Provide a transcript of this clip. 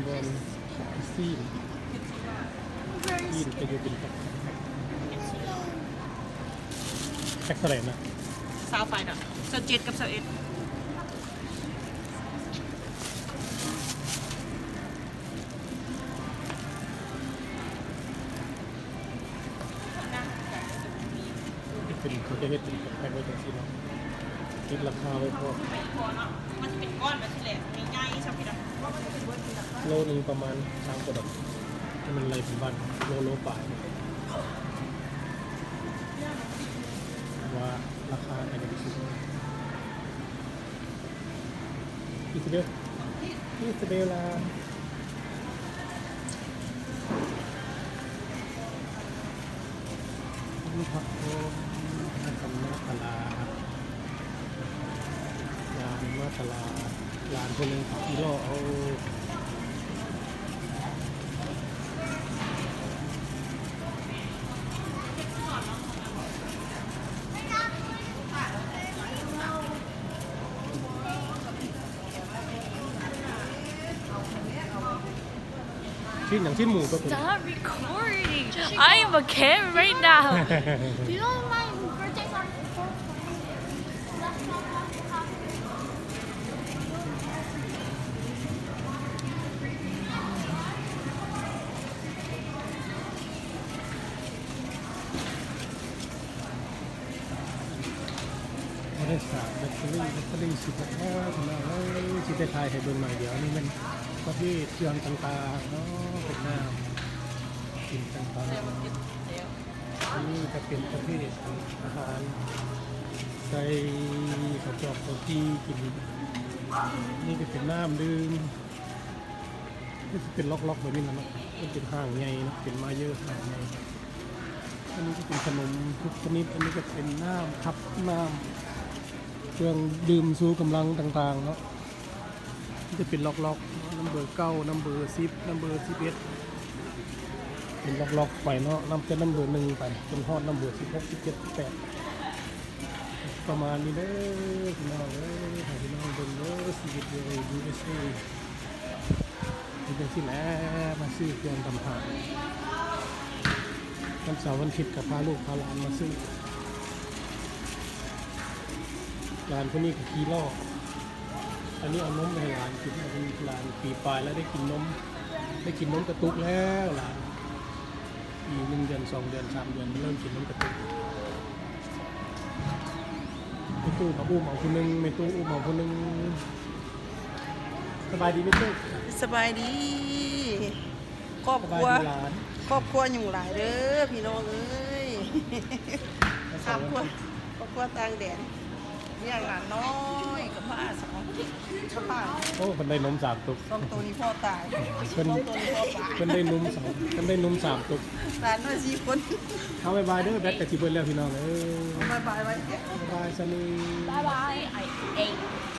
ແມ່ນ ຊີ້ນ ຊີ້ນຈະຢູ່ເປັນແພັກ ແພັກເທົ່າໃດນະ? ຊາວປາຍດອນ ຊາວເຈັດກັບຊາວເອັດ. ເປັນ ເຂົາຈະເຮັດເປັນແພັກໆໄວ້ຈັ່ງຊີ້ເນາະ ຕິດລາຄາໄວ້ພ້ອມ ມັນຊິເປັນກ້ອນແບບຊີ້ແຫຼະ ໃຫຍ່ໆ ຊຳພີດອກ ໂລໜຶ່ງປະມານສາມກວ່າດອນ ແຕ່ມັນໄລ່ເປັນວັນ ໂລ ໂລປາຍ ວ່າລາຄາໃຜຈະໄປຊື້. ອິຊາເບລ ອິຊາເບລລາ ພັກຜ່ອນ ພາກັນມາຕະຫຼາດ ຫຼານມາຕະຫຼາດ ຫຼານຜູ້ໜຶ່ງຂີ່ລໍ້ເອົາ. ຊີ້ນຫຍັງ? ຊີ້ນໝູຕົວນີ້. Stop recording. I am a camera right now. You don't mind project on ບໍລິສັດແບັກເຕີຣີ ແບັກເຕີຣີຊິເບິດແລ້ວ ພີ່ນ້ອງເອີຍ ຊິໄດ້ຖ່າຍໃຫ້ເບິ່ງໜ້ອຍດຽວ. ອັນນີ້ແມ່ນປະເພດເຄື່ອງຕ່າງໆເນາະ ເປັນນ້ຳກິນຕ່າງໆ. ອັນນີ້ກະເປັນປະເພດອາຫານ ໃສ່ເຂົ້າຈອກເຂົ້າຈີ່ກິນ. ນີ້ກະເປັນນ້ຳດື່ມ. ຄືຊິເປັນລັອກໆແບບນີ້ລະເນາະ ມັນເປັນຫ້າງໃຫຍ່ເນາະ ເປັນມາເຢີຫ້າງໃຫຍ່. ອັນນີ້ກະເປັນຂະໜົມທຸກຊະນິດ ອັນນີ້ກະເປັນນ້ຳ ຄັບນ້ຳ ເຄື່ອງດື່ມຊູກຳລັງຕ່າງໆເນາະ. ມັນຈະເປັນລັອກໆ ນຳເບີເກົ້າ ນຳເບີສິບ ນຳເບີສິບເອັດ ເປັນລັອກໆໄປເນາະ ນຳແຕ່ນຳເບີໜຶ່ງໄປ ຈົນຮອດນຳເບີສິບຫົກ ສິບເຈັດ ສິບແປດ ປະມານນີ້ເດີ ພີ່ນ້ອງເອີຍ ໃຫ້ພີ່ນ້ອງເບິ່ງເດີ ຊີວິດຢູ່ ຢູເອສເອ ເປັນຈັ່ງຊີ້ແຫຼະ ມາຊື້ເຄື່ອງຕຳຫາ ວັນເສົາວັນອາທິດກະພາລູກພາຫຼານມາຊື້. ຫຼານຜູ້ນີ້ກະຂີ່ລໍ້ ອັນນີ້ເອົານົມໄປໃຫ້ຫຼານກິນ ຫຼານປີປາຍແລ້ວໄດ້ກິນນົມ ໄດ້ກິນນົມກະຕຸກແລ້ວຫຼານ. ອີກໜຶ່ງເດືອນ ສອງເດືອນ ສາມເດືອນ ເລີ່ມກິນນົມກະຕຸກ. ແມ່ຕູ້ກະອຸ້ມເອົາຜູ້ໜຶ່ງ ແມ່ຕູ້ອຸ້ມເອົາຜູ້ໜຶ່ງ. ສະບາຍດີແມ່ຕູ້. ສະບາຍດີ ຄອບຄົວ ຄອບຄົວຫຍຸ້ງຫຼາຍເດີພີ່ນ້ອງເອີຍ. ຄອບຄົວ ຄອບຄົວຕ່າງແດນ ລ້ຽງຫຼານນ້ອຍກະພາສອງ ໂອ້ ເພິ່ນໄດ້ນົມສາມຕຸກ ສອງໂຕນີ້ພໍ່ຕາຍ ເພິ່ນ ສອງໂຕນີ້ພໍ່ຕາຍ ເພິ່ນໄດ້ນົມສອງ ເພິ່ນໄດ້ນົມສາມຕຸກ ຫຼານນ້ອຍສີ່ຄົນ. ເອົາ ບາຍບາຍເດີ ແບັດກະຊິເບິດແລ້ວພີ່ນ້ອງເອີຍ. ບາຍບາຍ ບາຍບາຍ ສະນີ ບາຍບາຍ I ate.